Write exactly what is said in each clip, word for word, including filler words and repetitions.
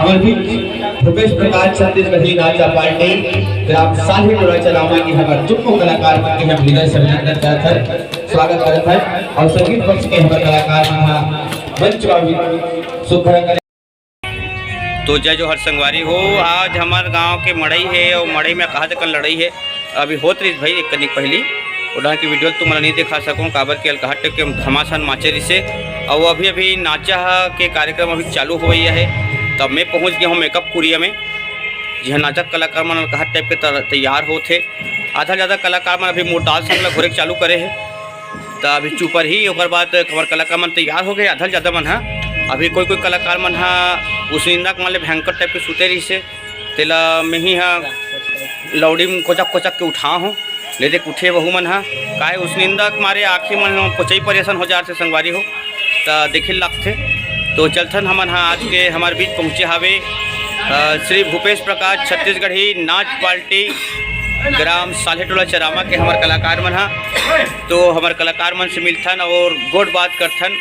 हमर बीच भूपेश प्रकाश छत्तीसगढ़ी नाचा पार्टी ग्राम साल्हे टोला चरामा के हमर जुम्मो कलाकार मन के हम हृदय से अभिनंदन करत हन, स्वागत करत हन और संगीत पक्ष के हमर कलाकार मन ह मंच म सुघर करे। तो जय जोहार संगवारी हो, आज हमर गांव के मड़ई हे और मड़ई में कहा तक लड़ई हे। अभी होत रहिस भाई एक कनिक पहली, ओढ़ा के वीडियो तुमन नहीं दिखा सकूं, काबर के अलकहा टाइप के घमासान माचे रिसे। और अभी अभी नाचा ह के कार्यक्रम अभी चालू होवइया हे, तब मैं पहुंच गया हूं मेकअप कुरिया में, जिहां नाचक कलाकार मन अलकहा टाइप के तर-, तैयार होत हे। आधा ज़्यादा कलाकार मन अभी मोर डांस हमला घोरे के चालू करे हे, त अभी चुपर ही, ओकर बाद हमर कलाकार मन तैयार हो गए, आधा ज़्यादा मन ह। अभी कोई कोई कलाकार मन ह उसनिंदा के मन ले भयंकर टाइप के सुते रहिसे, तेला मेही ह लौड़ी में कोचक कोचक के उठा हो, ले देख उठे वहू मन ह। काहे उसनिंदा के मारे आँखी मन ह कोचई परेशान हो जात हे संगवारी हो, त देखे ल लगथे। तो चलथन हमन ह आज के हमर बीच पहुँचे हावे, अ, श्री भूपेश प्रकाश छत्तीसगढ़ी नाच पार्टी ग्राम साल्हे टोला चरामा के हमर कलाकार मन ह। तो हमर कलाकार मन से मिलथन और गोठ बात करथन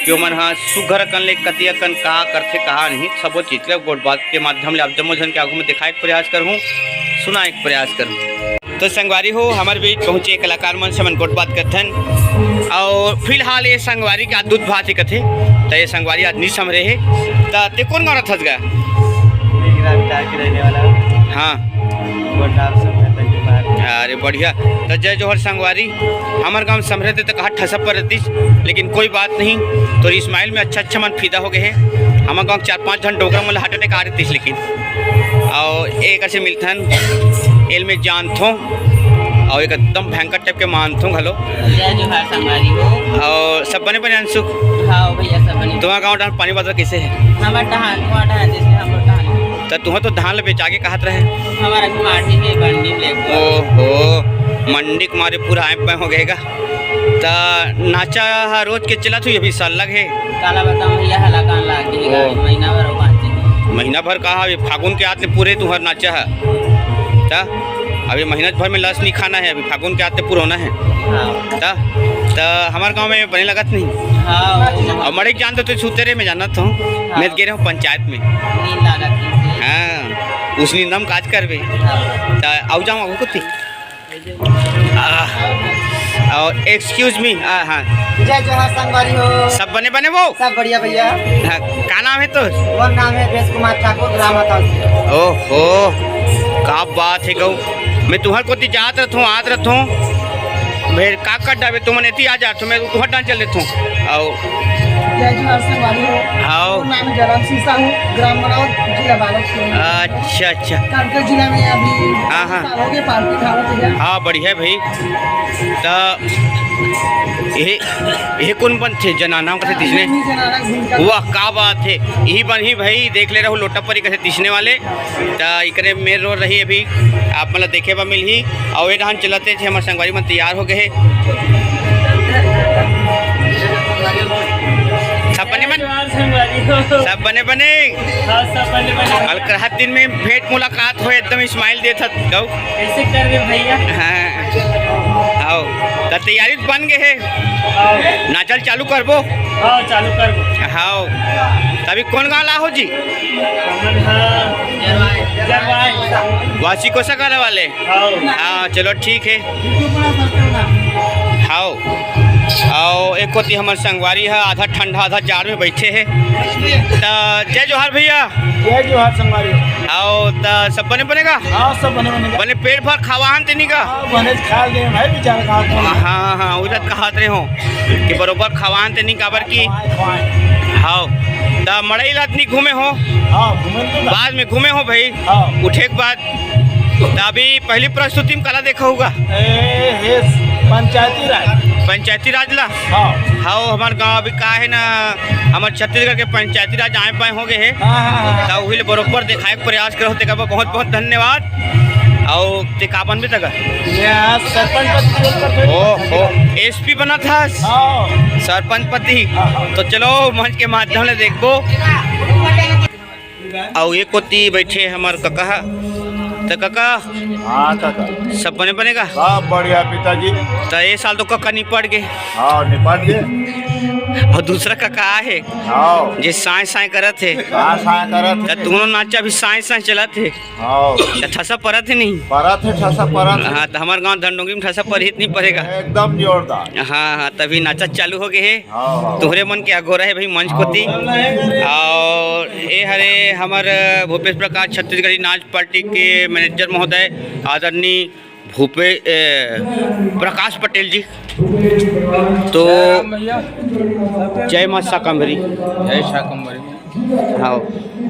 कि ओमन ह सुघर अकन ले कति अकन का करथे, कहा नहीं, सबो चीज ल गोठ बात के माध्यम ले आप जम्मो झन के आगू में दिखाए के प्रयास करहूँ, सुनाए के प्रयास करहूँ। तो संगवारी हो, हमर बीच पहुँचे कलाकार मन से हमन गोठ बात करथन। और फिलहाल ये संगवारी के आज दूध भात ही कथे, त ये संगवारी आज नी संभरे हे। त ते कोन गाँव रथस गा? मैं ग्राम टार के रहने वाला हूँ। हाँ। गोटार से मैं तक बाहर। अरे बढ़िया। त जय जोहर संगवारी, हमर गाँव संभरे ते त कहा ठसा पर रहतीस, लेकिन कोई बात नहीं, तोर स्माइल में अच्छा अच्छा मन फिदा हो गए हे। हमर गाँव के चार पाँच झन डोकरा मन ल हार्ट अटैक आ रहतीस, लेकिन अउ एकर से मिलथन, एल में जानथों अउ एकदम भयंकर टाइप के मानथों घलो। जय जोहार संगवारी हो। अउ सब बने बने अंशु? हाँ भैया, सब बने। तुम्हारा गाँव डहान पानी बदरा कैसे है? हमर डहान, तुम्हार डहान जैसे हमर डहान। त तुहा तो धान ल बेचा के कहत रहे। हमारा माटी में बंडी में लेके। ओहो, मंडी के मारे पूरा आए पाए हो गएगा। त नाचा ह रोज के चलत हुई, अभी सल्लग हे। काला बताऊं भैया, हला कान लाग गे हे, ओ। महीना भर हो बांचे हे। महीना भर कहा, अभी फागुन के आत ले पूरे तुहर नाचा ह। त अभी महीना भर में लस नहीं खाना है, अभी फागुन के आत ले पूरा होना है। हाँ। त, त हमार गाँव में बने लगत नहीं। हाँ। और मड़े जान तो तू सुते रहे, मैं जानत हूँ। हाँ। मैं गे रहे हूँ पंचायत में। नींद लागत हे। हाँ, उस नींद हम काज करबे। हाँ। त आऊ जाऊँ आगू कुत्ती। आह, और excuse me, आ, हाँ। जय जोहार संगवारी हो। सब बने बने वो? सब बढ़िया भैया। हाँ, का नाम है तोर? मोर नाम है ब्रज कुमार ठाकुर, ग्राम हथौसी। ओहो, का बात है गौ। मैं तुहर कोती जात रहत हूँ, आत रहत हूँ। भेर का कर डाबे, तुमन एती आ जात हो, मैं तुहर डान चल देत हूँ। आओ। जय जोहार संगवारी हो। आओ। मोर नाम है जयराम सिंह साहू, ग्राम मरौद, जिला बालोद से। अच्छा, अच्छा। कांकेर जिला में अभी हाँ, हाँ। साल हो गए, पार्टी खावत है। हाँ, बढ़िया है भाई। त ये, ये कौन बनथे? जनाना कथे तिसने? हाँ, जनाना भूमिका। वाह, का बात है। यही बन ही भाई, देख ले रहो लोटा परी कथे तिसने वाले। त इकरे मेन रोल रही अभी, आप मन ल देखे बर मिलही। अउ ए डहान चलत हे, हमर संगवारी मन तैयार हो गए हे। सब बने मन? जोहार संगवारी हो। सब बने बने? हाँ, सब बने बने। अलकरहा दिन में भेंट मुलाकात हो, एकदम स्माइल देत हत गौ। कैसे कर रहे भैया? हाँ। आओ। त तैयारी तो बन गए हे। आओ। नाचल चालू करबो? हाँ, चालू करबो। हाँ। तभी कौन गाँव ला हो जी? हमन ह जरवाए। जरवाए। वासी कोसा गाँव वाले? हाँ। हाँ, चलो ठीक है। हाओ। आओ, एक कोती हमर संगवारी ह, आधा ठंडा, आधा जाड़ में बैठे हे। त जय जोहार भैया। जय जोहार संगवारी। आओ, त सब बने बने का? हाँ, सब बने बने का। बने पेट भर खावा हन तेनी का? हाँ, बने खा ले भाई, बेचारा का तो। हाँ, हाँ, हाँ, उधर कहत रहे हो कि बरोबर खावा हन तेनी काबर की? खवाए, खवाए। हाओ। त मड़ई लात नहीं घूमे हो? हाँ, घूमे तो ना। बाद में घूमे हो भाई? हाँ। उठे के बाद। त अभी पहली प्रस्तुति में काला देखा होगा? ए, हे, पंचायती राज। पंचायती राज ला? हाँ। हाँ, हमार गाँव अभी का है ना, हमार छत्तीसगढ़ के पंचायती राज आए पाए हो गए है। हाँ, हाँ, हाँ। त वही ले बरोबर दिखाए के प्रयास करो, तेकर बर बहुत बहुत धन्यवाद। अउ ते का बनबे तक? या सरपंच पद के ऊपर थोड़ी ओहो, एसपी बना था। हाँ। सरपंच पति। हाँ, हाँ। तो चलो मंच के माध्यम ले देखबो। अउ एक कोती बैठे हमर कका ह। त कका, हाँ कका। सब बने बने का? सब बढ़िया पिताजी। त ए साल तो कका निपट गे। हाँ, निपट गे। अउ दूसरा कका हे, हाँ। जे साँय साँय करत हे। साँय साँय करत हे। त दोनों नाचा भी साँय साँय चलत हे। हाँ। त ठसा परत हे नहीं? परत हे, ठसा परत हे। हाँ, त हमर गाँव धनडोंगरी में ठसा परही त नहीं परेगा। एकदम जोरदार। हाँ, हाँ, तभी नाचा चालू हो गे हे। हाँ, हाँ। तोहरे मन के अगोरा हे भाई मंच कोती। हाँ। अउ ए हरे हमर भूपेश प्रकाश छत्तीसगढ़ी नाच पार्टी के मैनेजर महोदय आदरणीय भूपे-, ए, प्रकाश पटेल जी। तो जय राम भैया। जय माँ शाकंभरी। जय शाकंभरी। हाँ,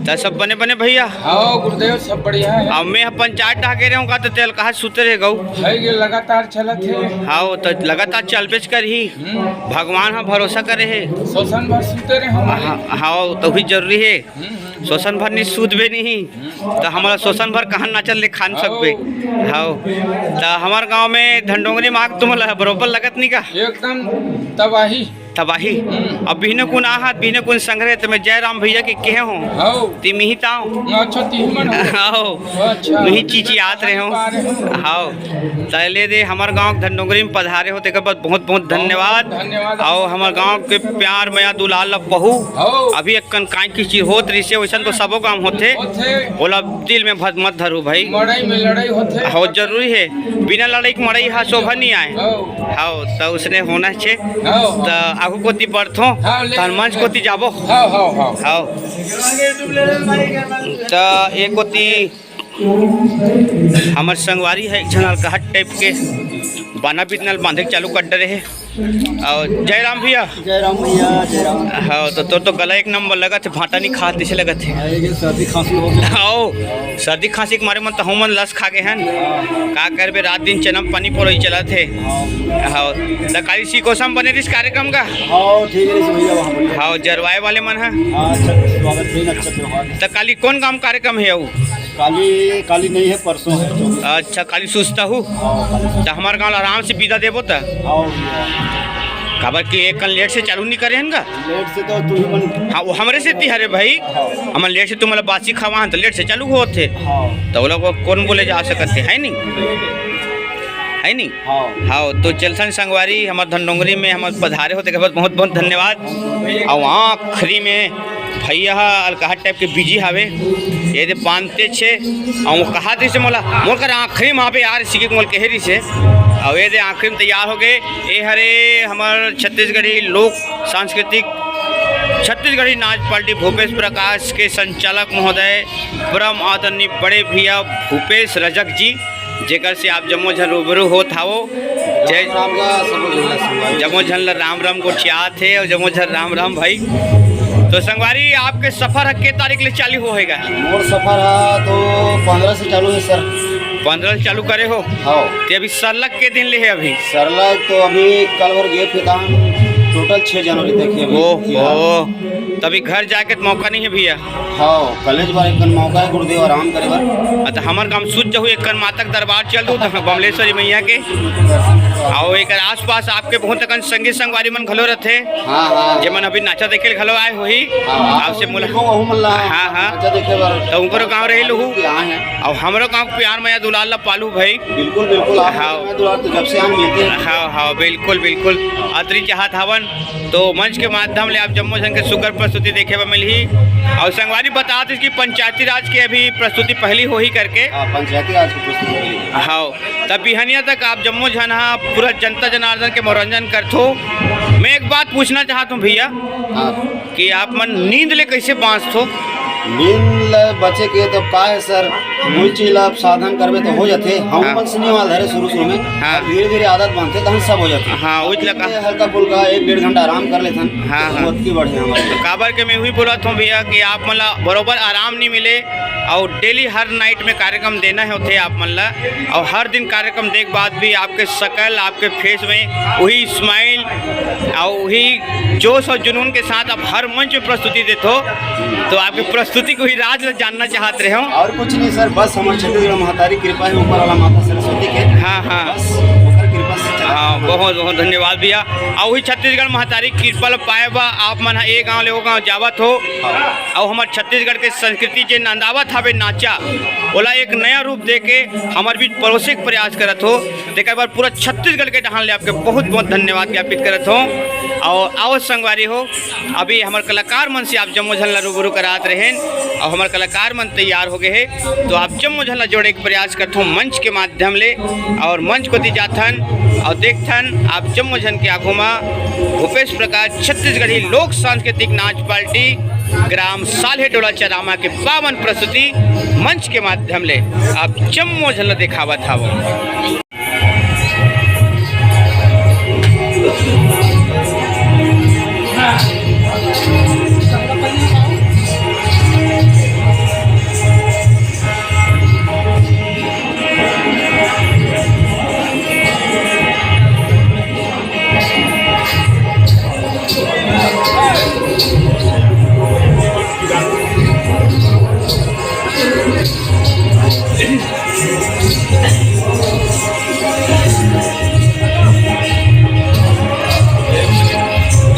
त सब बने बने भैया? हाँ गुरुदेव, सब बढ़िया हे। अब मैं पंचायत डहा गे रहेंव का, त तेल कहा सुते रहे गऊ? है ये लगातार चलत हे। हाँ, त लगातार चलबेच करही। हम्म। भगवान ह भरोसा करे हे। शोषण भर सुते रहे हम। हाँ, हाँ, त भी जरूरी हे। हम्म, हम्म। शोषण भर नहीं सूतबे नहीं। त हमला शोषण भर कहाँ नाचल ले खान सकबे? हव। त हमर गाँव में धनडोंगरी माघ तुम्हला बरोबर लगत नहीं का? एकदम तबाही। तबाही। हम्म। अब बिहने कुन आहत, बिहने कुन संघरे, त मैं जय राम भैया के कहे हों। हव। ते मिही ताव। अच्छा, तिही मन हो। हव। अच्छा। मिही चिचियात रहे हों। हव। त ले दे हमर गाँव धनडोंगरी में पधारे हो, तेकर बर बहुत बहुत धन्यवाद। धन्यवाद। अउ हमर गाँव के प्यार मया दुलार ल पहू। हव। अभी कन कांच किचिर होत रहिसे, वइसन तो सबो गाँव होथे। होथे। ओला दिल में भद-, मत धरू भाई। मड़ई में लड़ई होथे। हो, जरूरी हे। बिना लड़ई के मड़ई ह शोभा नहीं आए। हव। हव, त उसने होना छे। हव। त आगू कोती बढ़थों, हाँ, ले, तहन मंच ले। कोती जाबो। हव, हव, हव। हव। त ए कोती हमर संगवारी हे एक झन अलकहट टाइप के, बाना बितना ल बांधे के चालू कर डरे हे। अउ जय राम भैया। जय राम भैया, जय राम। हाँ, त तोर तो गला एक नंबर लगत हे, भांटा नहीं खात जइसे लगत हे। हाँ, ये सर्दी खांसी हो गई। हाँ, सर्दी खांसी के मारे मन त हमन लस खा गे हन। का करबे, रात दिन चनम पानी परोई चलत हे। हाँ। हाँ, त काली सी कोसम बने रहिस कार्यक्रम का? हाँ, ठीक हे भैया, वहाँ बढ़िया। हाँ, जरवाए वाले मन ह? हाँ, अच्छा, स्वागत हे, अच्छा त्योहार। त काली कोन गाँव कार्यक्रम हे अउ? काली, काली नहीं हे, परसों हे। अच्छा, काली सुस्ता हूँ। हाँ, काली सुस्ता। त हमर गाँव ल आराम से बिदा देबो त? हाँ, भैया। काबर कि एक कन लेट से चालू नहीं करे हन गा? लेट से तो तू ही मन। हाँ, वो हमरे से ती हरे भाई। हाँ। हमन लेट से तुमला बासी खवाहन त लेट से चालू होत हे। हाँ। त ओला को कोन बोले जा सकत हे, है नहीं? है नहीं? हाँ। हाँ, तो चलथन संगवारी, हमर धनडोंगरी में हमर पधारे हो, तेकर बर बहुत बहुत धन्यवाद। अउ आखिरी में भैया ह अलकहट टाइप के बिजी हावे, ये दे बांधते छे, अउ वो कहा दिसे मोला, मोर कर आखिरी में आबे यार, सिके मोल कहे रहिसे, अउ ये दे आखिरी में तैयार हो गे। ए हरे हमर छत्तीसगढ़ी लोक सांस्कृतिक छत्तीसगढ़ी नाच पार्टी भूपेश प्रकाश के संचालक महोदय, परम आदरणीय बड़े भैया भूपेश रजक जी, जेकर से आप जम्मो झन रूबरू होत हावो। जय राम राम का सबो झन ला संगवारी। जम्मो झन ला राम राम गोठियात हे अउ जम्मो झन राम राम भाई। तो संगवारी, आपके सफर ह के तारीख ले चालू होहेगा? मोर सफर ह तो पंद्रह से चालू हे सर। पंद्रह से चालू करे हो? हाँ। ते अभी सरलग के दिन ले हे अभी? सरलग तो अभी कल भर गे फिर टोटल छह जनवरी तक हे अभी। ओहो, फिलहाल। तभी घर जाके तो मौका नहीं है भैया। हाँ, कॉलेज बर एक कन मौका हे गुरुदेव आराम करे बर। हाँ, त हमर काम सूझ जहू, एक कन माता के दरबार चल दू, त बमलेश्वरी मैया के। अउ एकर आसपास आपके बहुत अकन संगी संगवारी मन घलो रथे, हाँ, हाँ। जेमन अभी नाचा देखे ल घलो आए होही। हाँ, हाँ। आपसे मुला-, ओहू मन ला हाँ, हाँ। नाचा देखे बर। त उनकरो गाँव रहे लहू। हाँ, हाँ। अउ हमरो गाँव के प्यार मया दुलार ला पालू भाई। बिल्कुल, बिल्कुल, आप हाँ। मैं दुलार तो जब से हम मिलते हैं। हाँ, हाँ, बिल्कुल, बिल्कुल। अतरी चाहत हवन। तो मंच के माध्यम ले आप जम्मो झन के सुघर प्रस्तुति देखे बर मिलही। अउ संगवारी बता दीस कि पंचायती राज के अभी प्रस्तुति पहली होही करके। हाँ, पंचायती राज की प्रस्तुति पहली। हाँ, तब बिहनिया तक आप जम्मो झन हा पूरा जनता जनार्दन के मनोरंजन करथो। मैं एक बात पूछना चाहत हूँ भैया हाँ। कि आप मन नींद ले कैसे बांचथो? नींद ले बचे के तो का है सर, कोई चीज ला आप साधन करबे तो हो जाथे। हम हाँ। मन से नहीं वाला धरे शुरू शुरू में, हाँ। धीरे धीरे आदत बनथे तहन सब हो जाथे। हाँ, उच लगा। ये हल्का फुल्का एक डेढ़ घंटा आराम कर लेथन, हाँ, तो हाँ। बहुत की बढ़िया हमारे। काबर के मैं वही बोलत हूँ भैया कि आप मन ला बरोबर आराम नहीं मिले, अउ डेली हर नाइट में कार्यक्रम देना हे होथे आप मन ला, अउ हर दिन कार्यक्रम देख बाद भी आपके शकल, आपके फेस में वही स्माइल, अउ वही जोश अउ जुनून के साथ आप हर मंच में प्रस्तुति देथो, तो आपके प्रस्तुति के वही राज ला जानना चाहत रहे हूँ। अउ कुछ नहीं सर, बस हमर छत्तीसगढ़ महतारी कृपा हे, ऊपर वाला माता सरस्वती के। हाँ, हाँ। बस ओकर कृपा से चला। हाँ, बहुत बहुत धन्यवाद भैया। अउ वही छत्तीसगढ़ महतारी के कृपा ल पाए बर आप मन ह ए गांव ले ओ गांव जावत हो, अउ हमर छत्तीसगढ़ के संस्कृति जे नंदावत हवे नाचा, ओला एक नया रूप दे के हमर बीच परोसे के प्रयास करत हो, तेकर बर पूरा छत्तीसगढ़ के डहान ले आपके बहुत बहुत धन्यवाद ज्ञापित करत हो। अउ आओ संगवारी हो, अभी हमर कलाकार मन से आप जम्मो झन ला रूबरू करात रहेन, अउ हमर कलाकार मन तैयार हो गए हे, तो आप जम्मो झन ला जोड़े के प्रयास करथों मंच के माध्यम ले, अउ मंच कोती जाथन अउ देखथन आप जम्मो झन के आगू मा भूपेश प्रकाश छत्तीसगढ़ी लोक सांस्कृतिक नाच पार्टी ग्राम साल्हे टोला चरामा के पावन प्रस्तुति मंच के माध्यम ले आप जम्मो झन ला देखावत हवं।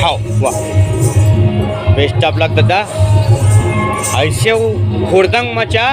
हाव, वाह। Best of luck दादा। ऐसे वो हुड़दंग मचा।